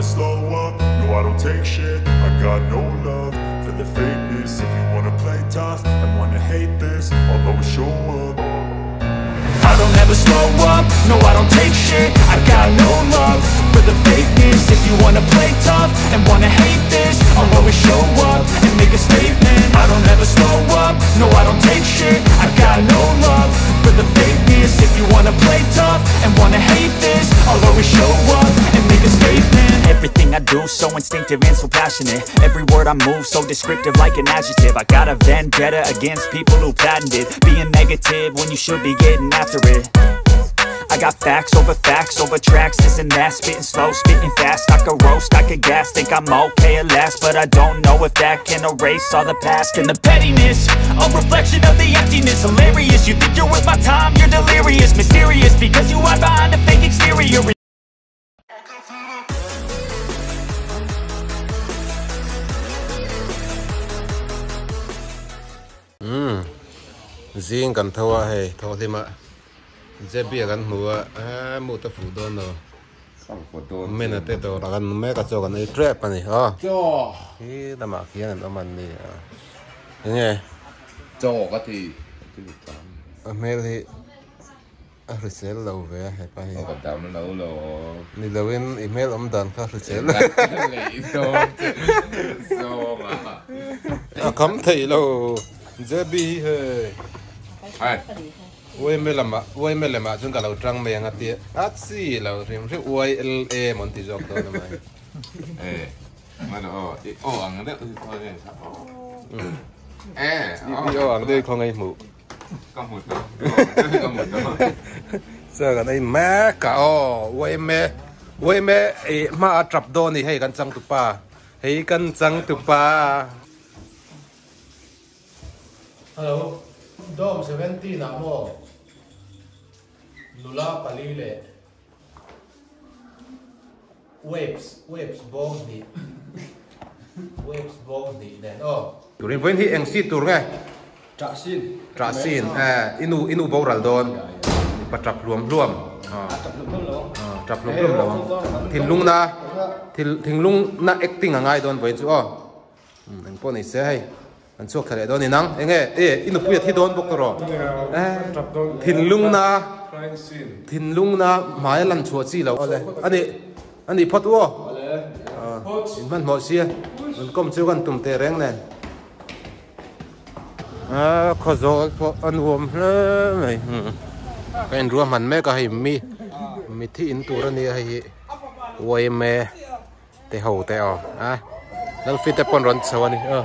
ever slow up, no I don't take shit. I got no love for the fakeness. If you wanna play tough and wanna hate this, I'll always show up. I don't ever slow up, no I don't take shit. I got no love for the fakeness. If you wanna play tough and wanna hate this, I'll always show up and make a statement. I don't ever slow up, no I don't take shit. I got no love for the fakeness. If you wanna play tough and wanna hate this, I'll always show up and make a statement. Everything I do, so instinctive and so passionate. Every word I move, so descriptive like an adjective. I got a vendetta against people who patented being negative when you should be getting after it. I got facts over tracks, this and that. Spitting slow, spitting fast, I could roast, I could gas. Think I'm okay at last, but I don't know if that can erase all the past and the pettiness, a reflection of the emptiness. Hilarious, you think you're worth my time, you're delirious. Mysterious, because you hide behind a fake exterior. Zing kan thawa hei tho hlima jebia kan hmua a mu ta fu don no mena te to rakan me ka cho kan ei trap ani ha cho hi lama khian an awm an ni a enge cho ka ti ti tam a hmel hi a hrisel lo ve a hepa hi ka dam lo lo ni loin i hmel awm dan kha hrisel lei zo zo ma a kham thei lo jebi hei ai uai me lama chung ka lo tang me anga ti a chi lo rim ri uai l a mon ti jok do na mai eh ma no i o ang de ko ne sa o eh i o ang de ko ngai mu ka mu to ka mu to sa ka nei ma ka o uai me e ma trap do ni hei kan chang tu pa hei kan chang tu pa. Hello, Dom 17 amo. Nula palile. Waves, waves bong ni. Waves bong ni nen oh. Turin voin hi eng si tur nge. Tra sin. Tra sin. Eh, inu boral don. Pa trap luam luam. Trap luam lo. Trap luam luam lo. Thinlung na thinlung na acting angai don voin chu oh. Eng pon ni se hei. An chuak thale don ni nang enge e inu puya thi don bok ro eh thinlung na mai lan chua chi lo ole ani ani phot wo in man mo sia un kom chu kan tum te reng nen a khozol pho an huam hle mai ka in ruam han me ka hei mi mi thi in tur ani hei oi me te ho te o a lal fi te pon ron chawani a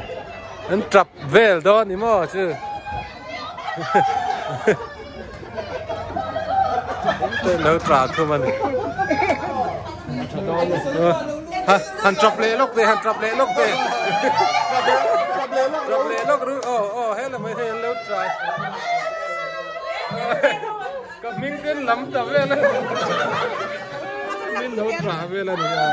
an trap vel don ni mo chu te lo tra khum ani ha han trap le lok te han trap le lok te trap le lok ru o o he la mai he lo tra ka ming ten lam ta vel min lo tra vel ani a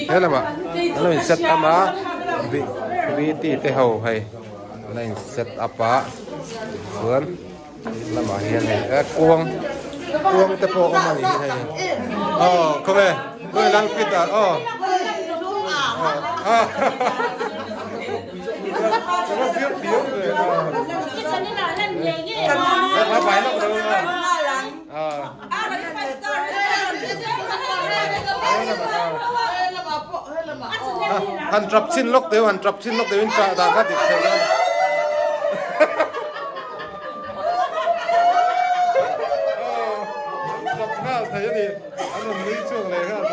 thế là mà nó mình set up á VT te ho hay nó mình set up á chuan lama hian hei kuang kuang te pawh awm ani hi hei oh khawve khawi lang fit ah oh han trap chin lok teu han trap chin lok teu in tra da ka dik thei lo trap ngal thei ani an rawn nui chuak leh nghal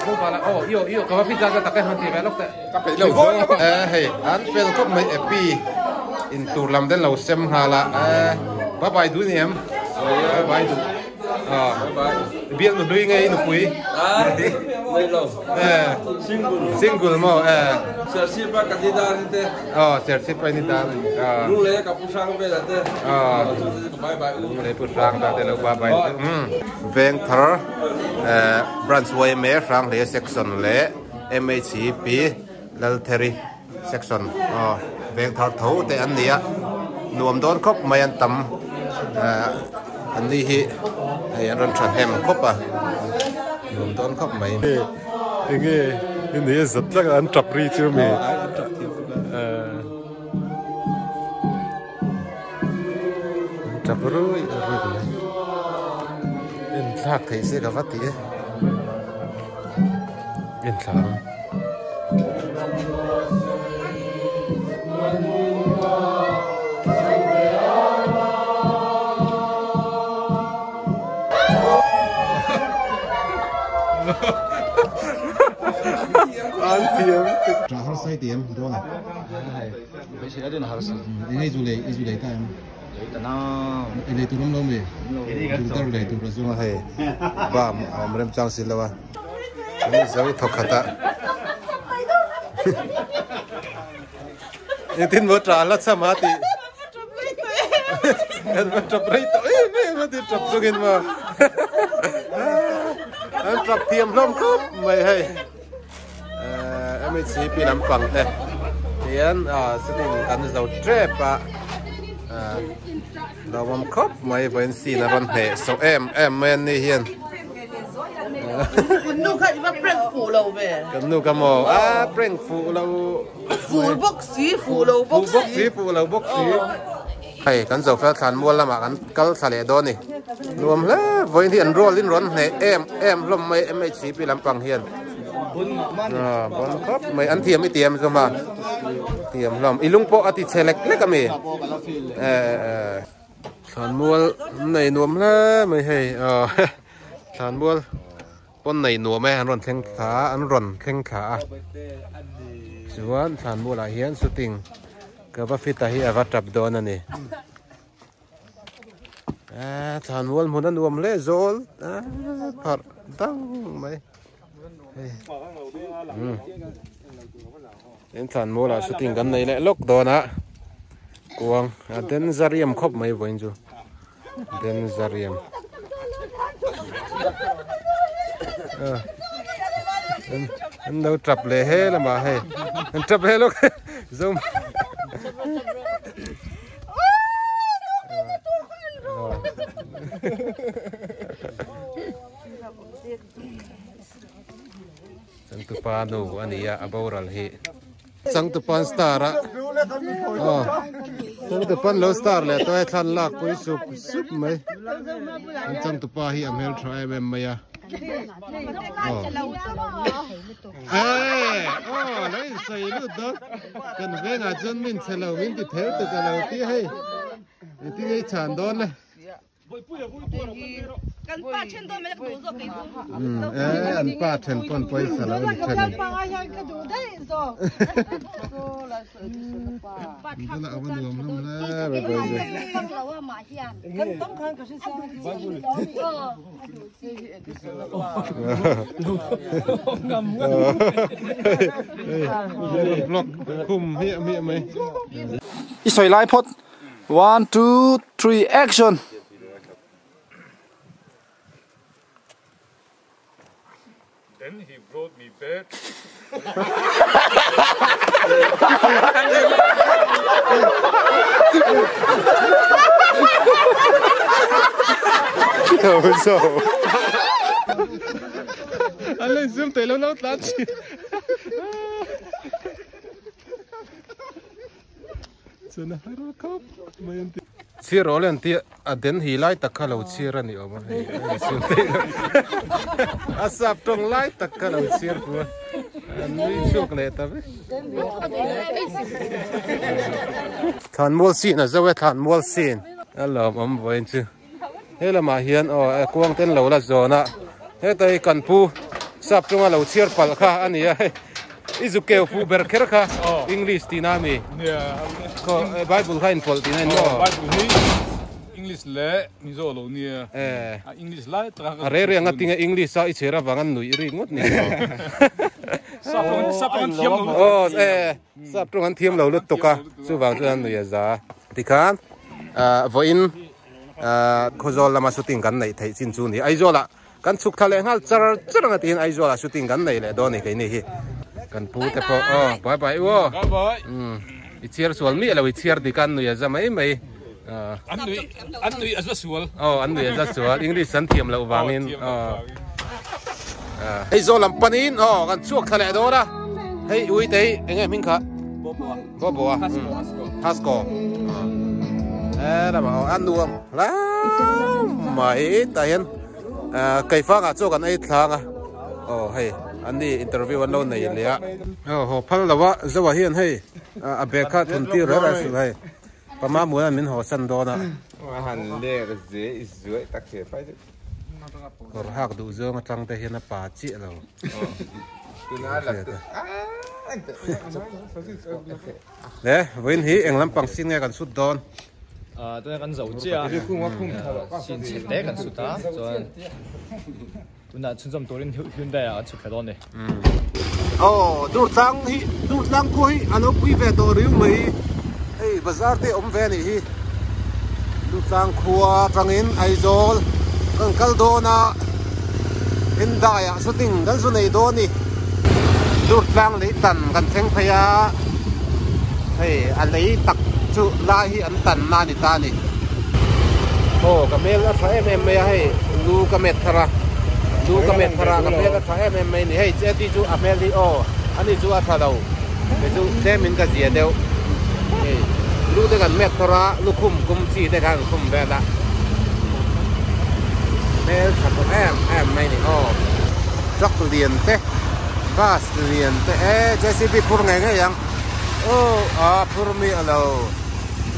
chu bala oh iyo iyo ka fi ja ka tak han ti ve lok te ka pe lo zo eh hei an fel khop mai epi in tur lam den lo sem hala eh bye bye du ni em bye bye du Biak nupui nge i nupui? Nei lo. Single. Single maw? Serchhip a ka ni dar ni te. Aw Serchhip a ni dar ni. Lunglei a ka pu hrang vel a te. Aw. Chu te ka bye bye u. Lunglei pu hrang ta te lo bye bye. Vengthar Branch yma Hranghlei Section leh MHCP Laltheri Section aw Vengthar tho te an ni a nuam dawn khawp mai an tam an ni hi hei an rawn thahnem khawp a nuam dawn khawp mai. Enge i nei a zat tlat a an tap ri chu mi an tap rui rui mai en thlak theih se ka va ti e en thla ang. Tah har sai ti em dawn a. Eng nge zu lei i zu lei ta em? I lei tur awm lo mi? Zu dar lei tur a zung a hei bam a awm remchang si lo a. Zo thawkhat a. Engtin maw tah la cham a tih. Kan va tap rei tawh em em a ti tap chungin maw. An tap thiam hlawm khawp mai hei. MHCP lampang te hian sitting kan zo tep a lawmawm khawp mai vawiin scene a rawn hneh sawh em em mai an ni hian Kan nu kha i va prank fuh lo ve. Kan nu ka maw a prank fuh lo. Fuh bawk si fuh lo bawk si. Fuh bawk si fuh lo bawk si. Hei kan zo fel thlan mual lamah kan kal thla leh dawn a ni. Nuam hle vawiin hi an rual in rawn hneh em em hlawm mai MHCP lampang hian. Bon khawp mai an thiam i tiam zawm a thiam hlawm i lung pawh a ti chhe lek lek a mi. Thlan mual nei nuam hle mai hei thlan mual pawn nei nuam e an rawn thleng thla an rawn thleng thla a chuan thlan mualah hian shooting ka va fit a hi a va tap dawn a ni thlan mual hmun a nuam hle zawl pharh dang mai hei in thlan mualah shooting kan nei leh lawk dawn a kuang a den zariam khawp mai vawiin chu. Denzarium. An lo tap leh he lamah hei. An tap he lawk zo. Changtupa nu a ni a, a boral hi. Changtupan star a aw Changtupan lo star leh tawh e thlan lak pui sup sup mai an Changtupa hi a hmel tha em em mai a aw eh aw lo in sawi lut dawn kan vengah chuan min chhe lo min ti ther tuk a lo ti hei engtin nge i chhan dawn le. Kan pa then dawn mai ka duh zawk kei chu. Eh an pa then pawn pawisa lo ni then. Kan pa ai hian ka duh daih zawk. Bula a va nuam hlawm hle mai bawihi. Kan tam khan ka hre sa. Vlog khum hmiah hmiah mai. I sawi lai phawt. One two three action. Then he brought me back. An lo inzum teh lo lo tlan thin. Chuan a har khawp mai an ti. Chhir awl an ti a den hi lai tak kha lo chhir a ni awm a hei a inchhung theih lo a sap tawng lai tak kha lo chhir pu a an nui chhuak leh ta vek. Thlan mual sin a zo e thlan mual sin a lawmawm vawiin chu he lamah hian aw kuang ten lo la zawn a heta hi kan pu sap tawnga lo chhiar palh kha a ni a hei i zu keu fuh ber kher kha English tihna a mi khaw bible kha inpawlh tihna a ni maw Bible hi English leh Mizo lo nia. Eh. A English lai tak a ka A reh reng a tinge English a i chher avang an nuih rik ngawt ni lo. Sap tawng sap tawng an thiam lo lutuk. Aw eh sap tawng an thiam lo lutuk a chuvang chuan an nuih a za. Tikhan vawiin Khawzawl lama shooting kan neih theih chin chu ni. Aizawlah kan chhuk thla leh nghal char char ang a tiin Aizawlah shooting kan nei leh dawn a ni keini hi. Kan pu te pawh aw bye bye u aw. Bye bye. I chhiar sual miah lo i chhiar dik a an nuih a za mai mai. An nuih an nuih a za sual. Aw an nuih a za sual English an thiam loh vangin aw. Aizawl lam panin aw kan chhuak thla leh dawn a. Hei Uitei eng nge hming kha? Bobo. Bobo a Hasco e lama aw a nuam hle mai tah hian keifangah chaw kan ei thlang a aw hei an ni interview an lo nei leh a aw haw phal lo a zoa hian hei a bag kha thun tir reng a hrilh hei pama muan min haw san dawn a han lek ze i zuai tak he fai chu kawr hak duh zawng atang te hian a pa chiah lo Le vawiin hi eng lampang sin nge kan sut dawn? Tuna kan zo chiah a, sin chhe te kan sut a, chuan tunah chhunzawm turin Hyundai ah kan chhuk thla dawn a ni. Aw Durtlang hi Durtlang khua hi a lo pui ve tawh riu mai hei bazar te awm ve a nih hi Durtlang khua atangin Aizawl kan kal dawn a Hyundai ah shooting kan zu nei dawn a ni Durtlang lei tan kan thleng phei a hei a lei tak chu lai hi an tan na a ni ta a ni. Aw ka hmel a tha em em mai a hei lu ka met thar a lu ka met thar a ka hmel a tha em em mai a ni hei che ti chu a hmel hi aw ani chu a tha lo kei chu tlem in ka zia deuh hei lu te kan met thar a lukhum kum chi te khan an khum vel a hmel tha tawh em em mai a ni aw truck lian te bus lian te e jcb phur ngei ngei ang aw a phur miah lo.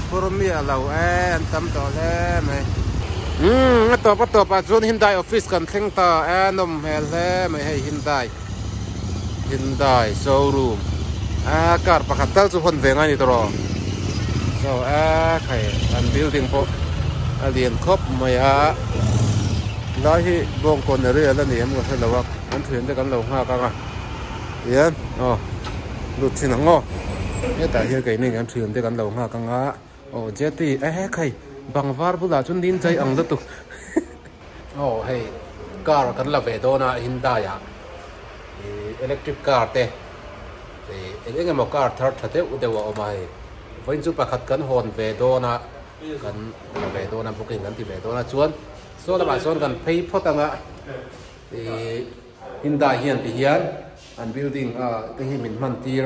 Phur miah lo e, an tam tawh hle mai. Umm a tawp a tawp ah chuan Hyundai office kan thleng ta e, nawm hmel hle mai hei Hyundai Hyundai showroom a car pakhat tal chu hawn ve ngai ni tawh rawh so e khai an building pawh a lian khawp mai a lai hi bawngkawn area la ni em ka hre lo a an thian te kan lo nghak ang a. Hian aw lut thin ang aw hetah hian keini kan thian te kan lo nghak ang a aw jetty eh khai bang var bulah chuan nin chai ang lutuk aw hei car kan la ve dawn a Hyundai ah ih electric car te ih eng eng emaw car thar tha deuh deuh a awm a hei vawiin chu pakhat kan hawn ve dawn a kan la ve dawn a booking kan ti ve dawn a chuan saw lamah chuan kan phei phawt ang a ih. Hyundai hian ti hian an building a te hi min hman tir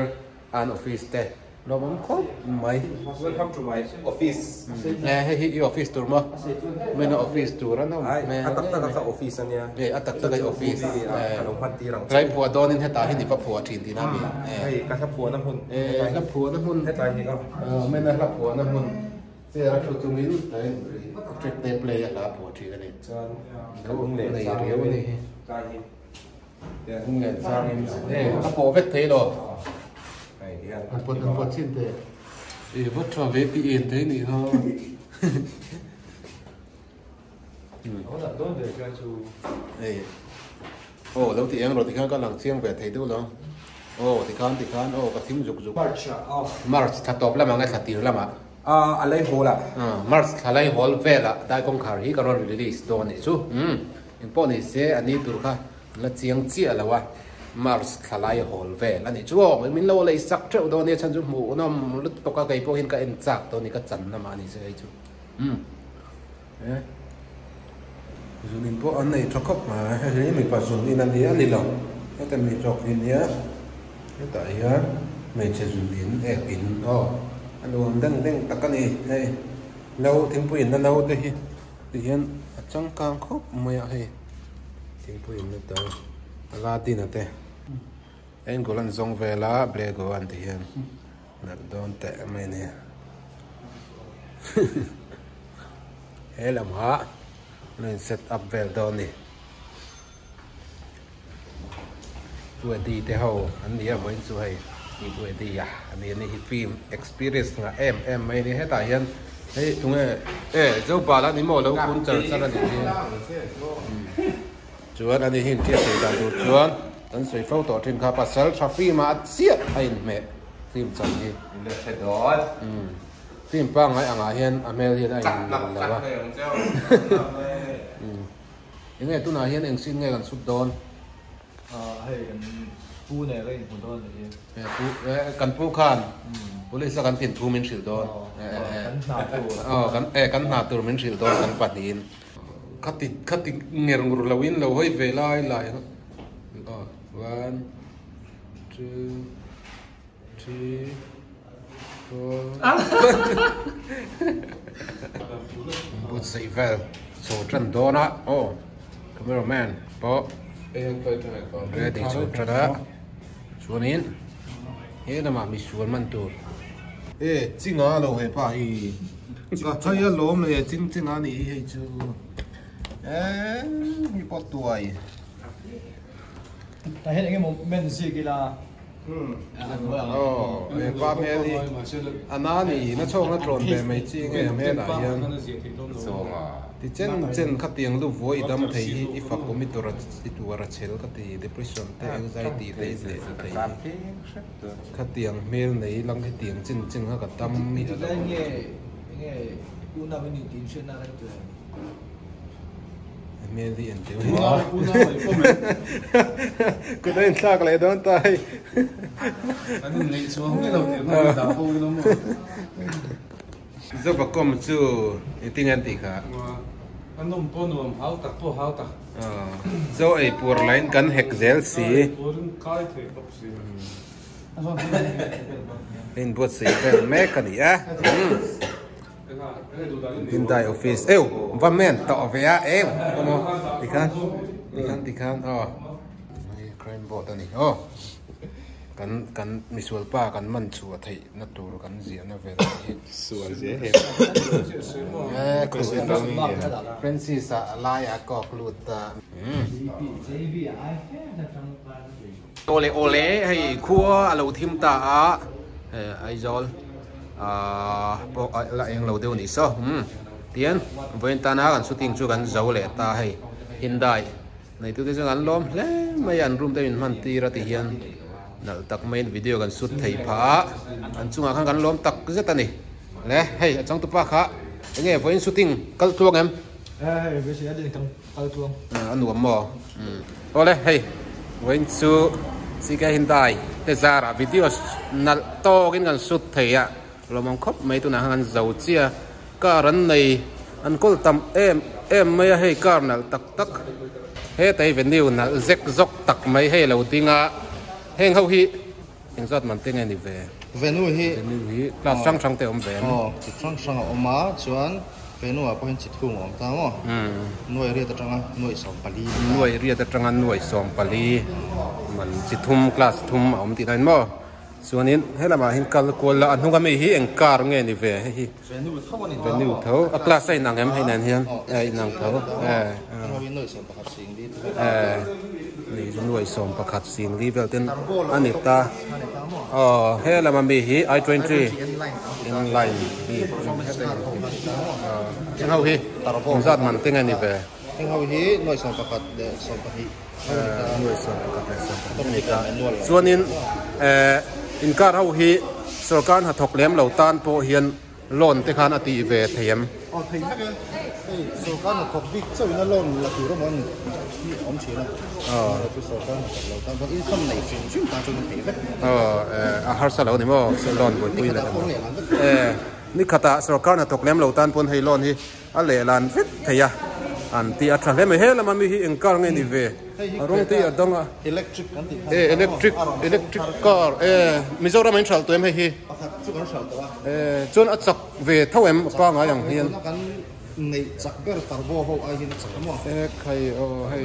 a an office te lawmawm khawp mai. Welcome to my office. E hei hi i office tur maw? Mena office tur a nawm hmel. A tak tak a ka office a nia. E a tak tak a i office. Ka lo hman tir ang che. Tlai phuah dawnin hetah hi ni va phuah thin tihna a mi. Hei ka hla phuahna hmun. E hla phuahna hmun. Hetlai hi ka. Mena hla phuahna hmun. Chair a thu chungin track te play a hla phuah thin a ni. Chuan ka lung leh nei riau a ni hi. Tlai hi. Lung leh changin e a pawh vek thei lo. An pawt an pawt chin te. E vawt tha ve pi en thei ni ha. Ei. Aw lo ti eng rawh tikhan ka lang chiang ve thei deuh lo. Aw tikhan tikhan aw ka thim zuk zuk. March ah aw. March thla tawp lamah nge thla tir lamah? A lei hawl ah. March thla lei hawl velah dai kawngkhar hi ka rawn release dawn anih chu. Umm engpawh ni se a ni tur kha la chiang chiah lo a. March thla lai hawl vel anih chu aw min lo lei sak teuh dawn nia chhan chu hmuhnawm lutuk a kei pawh hian ka en chak dawn a ni ka chan lamah a ni se hei chu. Umm. E zunin pawh an nei tha khawp mai hei hi mipa zun in a ni a ni lo heta mi zawk hi nia hetah hian hmeichhe zun in ek in aw a nuam deng deng tak a ni hei no thingpui in na no te hi ti hian a changkang khawp mai a hei thingpui in na te Aladdin a te enkawl an zawng vel a blego an ti hian. Nalh dawn teh mai nia. He lamah an in set up vel dawn ni. Tuedi te ho an ni a vawiin chu hei Tuedi a ani ani hi film experience ngah em em mai ni hetah hian Hei tunge e zo bal a ni maw lo kun char char a nih hi. Chuan ani hi inhriat thei dan tur chuan kan sawi fo tawh thin kha pasal tha film ah a chiah a inhmeh film chan hi. Film pangngai angah hian a hmel hian a inmil lo a. Enge tunah hian eng sin nge kan chhut dawn? Hei kan pu nen ka inhmu dawn a ni. Pu kan pu khan police a kan tin thu min hrilh dawn. Kan hna tur. Kan kan hna tur min hrilh dawn kan pahnihin. Khati khati nger ngur loin lo hawi ve lai lai aw one two three four buatsaih vel chho tan dawn a aw camera man pawh ready chho tan a chuanin he lamah misual man tur. E chinga lo hepa hi. Ka thai a lawm le ching ching a nih hi hei chu eee mi pawh tuai. Tah hian eng emaw men zik ila Aw he pa hmel hi a na ni na chhawk na tlawn ve mai chi nge a hmel ah hian ti chen chen khatiang lu vuai i dam thei hi i fak awm i tur i tuar a chhel ka ti depression te anxiety te i hneh thei hi. Khatiang hmel nei lang hetiang chin chin kha ka tam mi a lo awm chu. Hmel hi en teuh hi. Kut a inthlak leh dawn ta hei. An inneih chuang miah lo tih ang dah ho ila maw. Zovacom chu engtin nge an tih kha? A nawm pawh nuam, hau tak pawh hau tak. Zo ei pur lain kan hek zel si. Ei purin kai thei bawk si. Inbuatsaih vel mek a ni a. Hyundai office eu va men tawh ve a eu emaw tikhan tikhan tikhan aw crime board a ni aw. Kan kan misual pa kan man chhuah theih na tur kan ziah na vel te hi. Sual zel he. Francis a lai a kawk lut ta. Awle awle hei khua a lo thim ta a hei Aizawl ah pawh la eng lo deuh a nih saw tian vawiin tana kan shooting chu kan zo leh ta hei Hyundai. Neitute chuan an lawm hle mai a, an room te min hman tir a ti hian nalh tak maiin video kan shoot thei phah a, an chungah khan kan lawm tak zet a ni. Le hei a changtupa kha enge vawiin shooting kal tluang em? Hei vawiin a din kal tluang. A nuam maw? Awle hei vawiin chu CK Hyundai te zarah video nalh tawkin kan shoot thei a, lawmawm khawp mai tunah khan kan zo chiah a. Car an nei an kawl tam em em mai a hei car nalh tak tak hetai venue nalh zek zawk tak mai hei lo ding a heng ho hi engzat man te nge ni ve venue hi venue hi class hrang hrang te awm ve em aw chi hrang hrang a awm a chuan venue ah pawh hian chi thung a awm ta maw nuai riat atanga nuai 14 nuai riat atanga nuai 14 man chi thum class thum a awm tih na in maw. Chuanin helamah hian kal kual la a hnung ami hi eng car nge ni ve hei hi Venue tho a ni ta Venue tho a class a inang em hei nen hian a inang tho e e ni chu nuai 11 singli vel ten a ni ta aw helam ami hi i 20 in line hi heng ho hi engzat man te nge ni ve heng ho hi nuai 11 leh 12. Chuanin inkar ho hi sorkar hnathawk lem lo tan pawh hian loan te khan a tih ve thei em? Aw thei vek e, hei sorkar hnathawk bik chauhin a loan la tur emaw hi a awm thin a, chu sorkar hnathawk lo tan pawh income nei hrim hrim tan chuan a thei vek. Aw a harsa lo ni maw loan buaipui leh ni khatah sorkar hnathawk lem lo tan pawn hei loan hi A lehlan vek thei a, an ti a tha hle mai. He lama mi hi eng car nge ni ve? A rawng te hi a dang a. Electric kan tih kha. E electric, electric car e Mizoram ah in hralh tawh em hei hi? Pakhat chu kan hralh tawh a. E chuan a chak ve tho em a pangai ang hian? Tuna kan neih chak ber turbo ho ai hian a chak emaw? E khai aw hei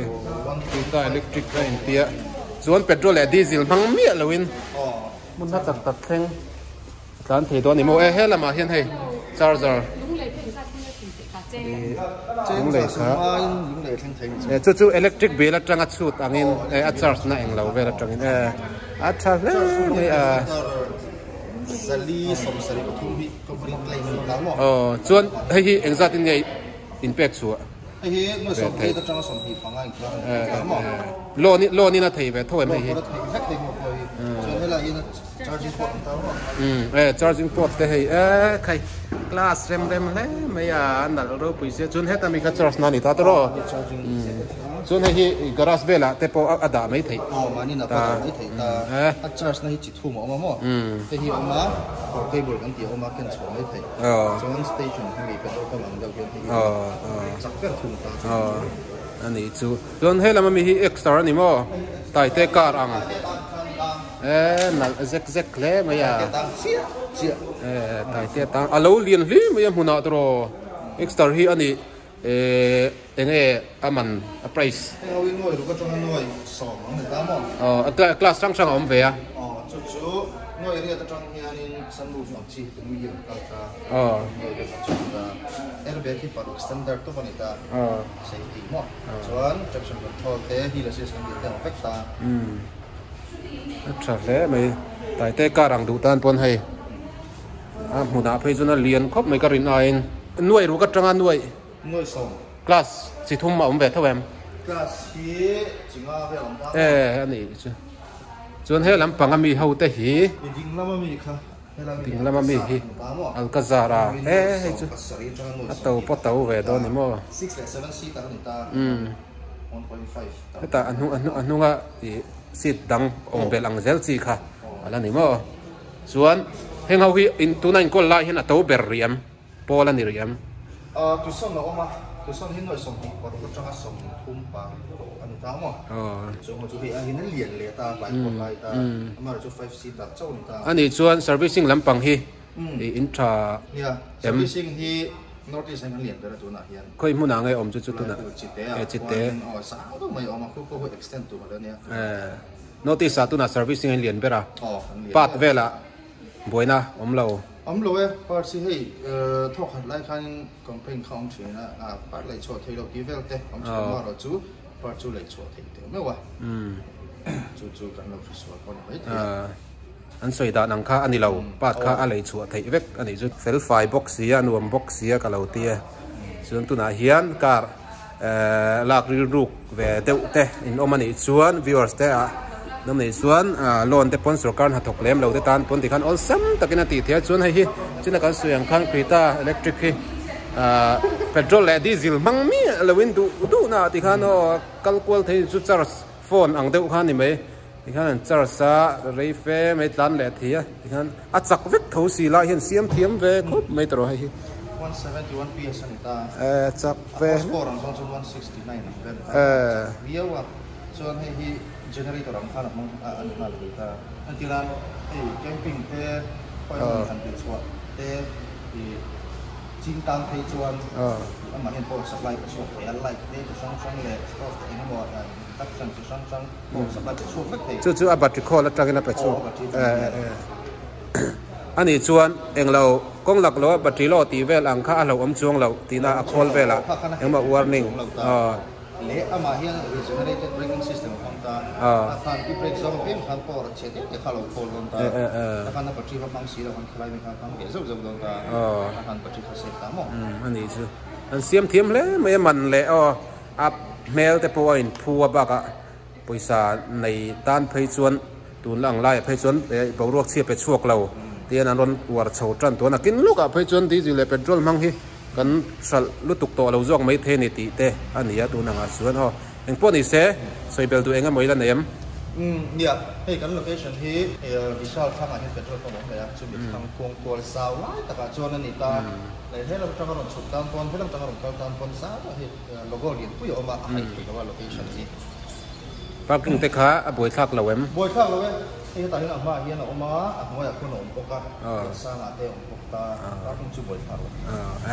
tuta electric a intia chuan petrol leh diesel hmang miah loin hmun hla tak tak thleng. Tlan thei dawn ni maw e he lamah hian hei charger lunglei kha e chu chu electric bill atanga chhut angin e a charge na englo vel atangin e a tha hle mai a. 473 hi company claim a ni ta maw? Aw, chuan hei hi engzat in nge in pek chhuah? Hei hi nuai 28 atanga 25 inkar a ni ta maw? Loan loan in a thei ve tho em hei hi? Loan pawh a thei vek thei maw pawh hi. Chuan helai hian charging port an tar maw? Umm e charging port te hei e khai class rem rem hle mai a a nalh ropui sia chuan heta mi kha charge na a ni ta tawh aw. Chuan hei hi garage velah te pawh a dah mai theih. Aw mahni na pawh a dah mai theih ta. A charge na hi chi thum a awm a maw? Hei hi a awm a power cable kan tih a awm a ken chhuah mai theih. Chuan station hi mi petrol pump ang deuh hian hei hi a awm a chak ber thung ta chu. A nih chu. Chuan he lam ami hi Exter a ni maw? Taite car ang. E nalh zek zek hle mai a. E taite tang a lo lian hlim mai a hmunah tawh Exter hi a nih. Ehh enge a man a price? Heng ho hi nuai ruk atanga nuai sawm ang ni ta maw? Aw a class hrang hrang a awm ve a. Aw chu chu nuai riat atang hianin sunroof ang chi te nui hi an kal ta. Aw. Nuai riat ang chi an ta. Airbag hi paruk standard tawp a ni ta. Aw. Safety maw? Chuan traction control te hill assist kan tih te ang vek ta. Umm a tha hle mai. Taite car ang duh tan pawn hei. A hmunah phei chuan a lian khawp mai ka rin aiin nuaih ruk atanga nuaih Nuaih sawm. Class chi thum a awm ve tho em? Class hi chi nga vel awm ta. E a nih chu. Chuan he lampang a mi ho te hi. I ding lama mi kha helai mi Ding lama mi hi Alcazar a e hei chu a to pawh to ve dawn ni maw. 6 leh 7 seat a ni ta. 1.5. Hetah a hnung a hnunga ih seat dang awm belh ang zel chi kha a la ni maw. Chuan heng ho hi in tuna inkawl lai hian a to ber rih em? Pawl a ni rih em? Ahh Tucson a awm a, Tucson hi nuaih 25 atanga 30 pang a ni ta maw? Chu maw chu hei a hian a lian leh ta, hlai pawh hlai ta, amaherawhchu chu 5 seater chauh a ni ta. A nih chuan servicing lampang hi in tha em? Nia, servicing hi North East ah hian kan lian ber a tunah hian. Khawi hmunah nge awm chu chu tunah? Chite ah khuan aw sang deuh mai a awm a, khu pawh hi extend tur a la nia. Notice ah tunah servicing a inlian ber a, part velah buaina awm lo. Awm lo e, parts hi hei thawk khat lai khanin complaint kha awm thin a, part lei chhuah thei lo tih vel te awm thin a, amaherawh chu part chu lei chhuah theih teh meuh a, chu chu kan lo hre sual pawh a ni maithei a. An sawi dan ang kha a ni lo, part kha a lei chhuah theih vek a nih chu. Fel fai bawk sia, nuam bawk sia ka lo ti a, chuan tunah hian car. Lak rilruk ve deuh te in awm a nih chuan viewers te ah an awm a nih chuan loan te pawn sorkar hnathawk lem lo te tan pawn tikhan awlsam takin a tih theih a chuan hei hi china kan sawi ang khan Creta electric hi petrol leh diesel hmang miah lo in duh duh na ah tikhan aw kal kual thei chu charge phone ang deuh kha a ni mai tikhan an charge a rei fe mai tlan leh thei a tikhan a chak vek tho si lai hian siam thiam ve khawp mai tawh rawh hei hi. 171 PS a ni ta. Eh chak ve. A score ang zawng chuan 169 ang vel ta. Eh. Viau a. Chuan hei hi generator ang khan a hmang a ani nghal thei ta. Entirnan hei camping te khawi hmun han bil chhuah te i ching tan phei chuan amah hian power supply pe chhuak thei a light te chi hrang hrang leh stove te eng emaw induction chi hrang hrang power supply pe chhuak vek thei. Chu chu a battery khawl atangin a pe chhuak. Eh eh. Ani chuan englo kawng lak lo a battery law tih vel ang kha a hlauhawm chuang loh tihna a khawl velah engmah warning aw. Leh amah hian regenerated braking system a hmang ta a khan i brake zawng apiang khan power a chhe deuh te kha a lo khawl dawn ta a khan a battery kha hmang si lo khan khalai mai kha a hmang ve zauh zauh dawn ta a khan battery kha save ta maw. A nih chu an siam thiam hle mai a man leh aw a hmel te pawh a inphu a bakah Pawisa nei tan phei chuan tun la ang laiah phei chuan boruak chhia pe chhuak lo tihian an rawn uar chho tan tun a. Kin lukah phei chuan diesel leh petrol hmang hi kan hralh lutuk tawh lo zawk mai thei a ni tih te a ni a tun angah chuan aw. Engpawh ni se sawi bel duh eng emaw ila nei em? Umm nia, hei kan location hi Vishal thlangah hian petrol pump a awm leh a, chumi thlang kuang kual zau lai takah chuan a ni ta. Leh helam atanga rawn chhuk tan pawn helam atanga rawn kal tan pawn zau ah hei logo lianpui a awm a, a haih thei lo a location hi. Parking te kha a buai thlak lo em? Buai thlak lo e, hei hetah hian a hmaah hian a awm a, a hnuaiah khuan a awm bawk a, Liansangah te a awm bawk ta, parking chu buai thlak lo.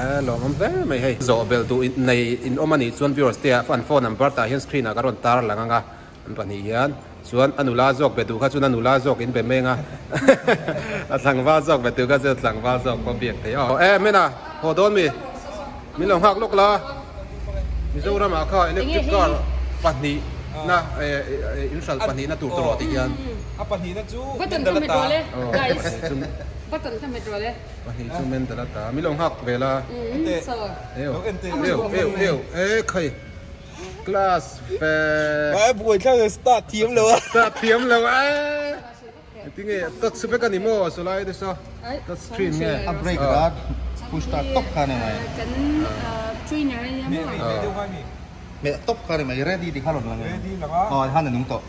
E lawm awm hle mai hei. Zawh belh duh nei in awm a nih chuan viewers te ah an phone number tah hian screen ah ka rawn tar lang ang a, an pahnih hian chuan a nula zawk be duh kha chuan a nula zawk in be meng a, a tlangval zawk be duh kha chuan a tlangval zawk pawh biak thei aw. E Mena haw dawn mi? Min lo nghak lawk la. Mizoram ah kha electric car pahnih na in hral pahnih na tur tawh rawh tih hian. A pahnih na chu Button ka hmet rual e guys. Button ka hmet rual e. Pahnih chu mental ata mi lo nghak ve la. Eu eu eu eu e khai class fe. Ai buai thlak start thiam lo a. Start thiam lo a. Tinge touch vek ani maw sawlai te saw touch screen nge. A brake rat push start tawp kha ni mai. Kan trainer a nia maw. Meh tawp kha ni mai ready ti kha rawn lang em. Aw han a nung tawh.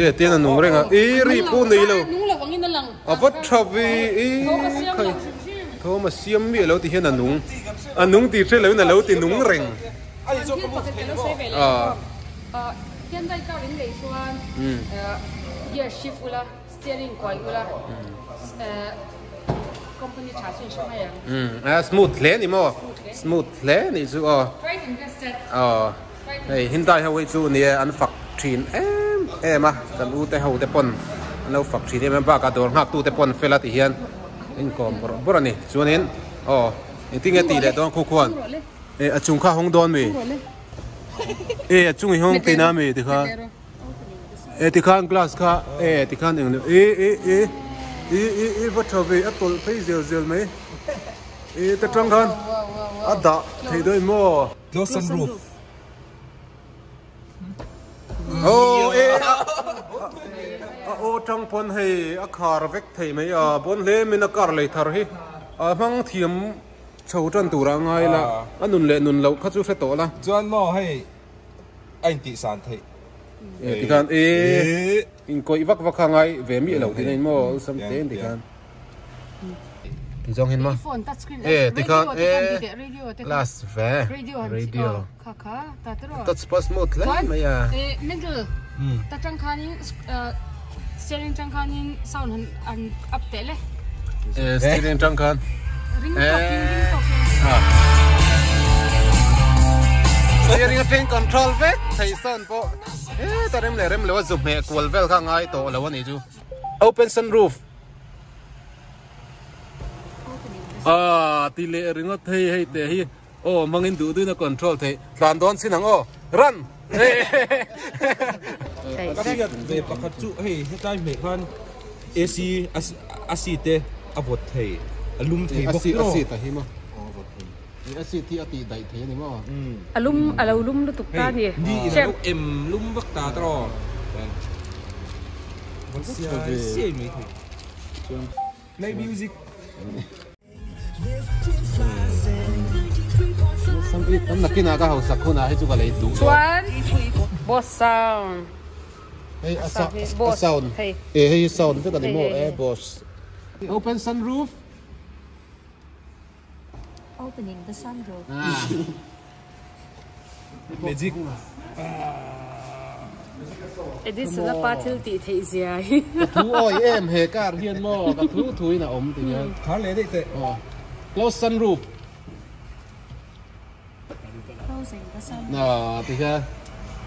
E tian a nung reng a i ri pawh nei lo. Nung lo angin a lang. A va tha ve i khai thawm a siam miah lo ti hian a nung a nung tih hre lo in a lo ti nung reng. Thil pakhat ka lo sawi ve leh a. Hyundai car in lei chuan gear shift ula, steering kuai ula, company tha chu in hre mai ang. A smooth hle ni maw? Smooth hle ni chu aw. Quite invested. Aw hei Hyundai ho hi chu nia an fak thin em em a, kan u te ho te pawn an lo fak thin em em bakah dawr nghak tu te pawn fel a ti hian inkawm bawrh bawrh a ni. Chuanin aw engtin nge tih leh dawn khu khuan e a chung kha hawng dawn mi? E a chung i hawng tina mi tikha e tikhan glass kha e tikhan eng e e e e e e va tha ve a tawlh phei zel zel mai e ta tang khan a dah thei dawn maw Close sunroof oh e a aw tang pawn hei a khar vek thei mai a bawn hle min a car lei thar hi a hmang thiam Chho tan turah a ngai la, a nun leh nun loh kha chu hre tawh la. Chuan maw hei a intihsan theih. E tikhan e inkawih vak vak kha ngai ve miah lo tih na in maw awlsam te in tikhan. Ti zawng hin maw e tikhan e class ve radio touch pass mode hle mai a. Middle ta tang khanin steering tang khanin sound han an up teh le. E steering tang khan. Ring tawkin ring tawkin. Steering atang control vek thei sound pawh e ta rem leh rem lo a zu hmeh kual vel kha ngai tawh lo a nih chu. Open sunroof. Ah ti leh ringawt hei hei teh hi. Aw hmangin duh duhin a control theih. Tlan dawn chin ang aw. Run! Ka hriat ve pakhat chu hei hetlai hmeh khan AC a seat te a vawt thei a lum thei bawk tiraw. A seat a hi maw? Aw a vawt thei. A seat hi a tih daih thei a ni maw? A lum a lo lum lutuk ta a ni. Hei ni in a lo em lum vak ta tiraw. Vawt siai siai mai thei. Play music. Nakinah ka hausak hunah hei chu ka lei duh dawn. Chuan boss sound. Hei a sound. E hei hi sound vek a ni maw e boss. Open sunroof. Opening the sunroof. Magic. Edison a pa thil tih theih zia hi. Ka thu awi em he car hian maw ka thu thu in a awm ti hian. Khar leh daih teh. Aw. Close sunroof. Closing the sunroof. Na ti hian.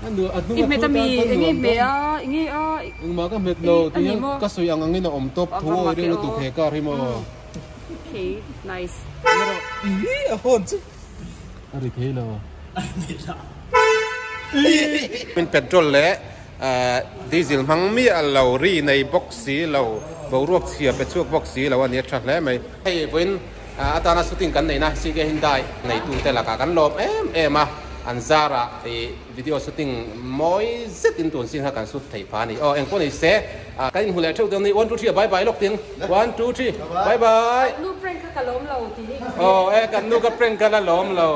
A nu a hnung I a hmet thu a mi tan enge nuam hmeh dawn. a enge a. Engmah ka hmet lo ti hian ka sawi ang angin a awm tawp thu awi reng lutuk he car hi maw. Okay nice. Ih a phone chu. A ri thei lo. Min petrol leh diesel hmang miah lo, ri nei bawk si lo, boruak chhia pe chhuak bawk si lo a ni a tha hle mai. Hei vawiin atana shooting kan neihna CK Hyundai neitute lakah kan lawm em em a, an zarah video shooting mawi zetin tun sin kha kan shoot theih phah a ni. Aw engpawh ni se kan inhmu leh theuh dawn a ni. One two three bye bye lawk ting. One two three bye bye. Nu prank kha ka lawm lo tih hi. Aw e kan nu ka prank kha la lawm lo.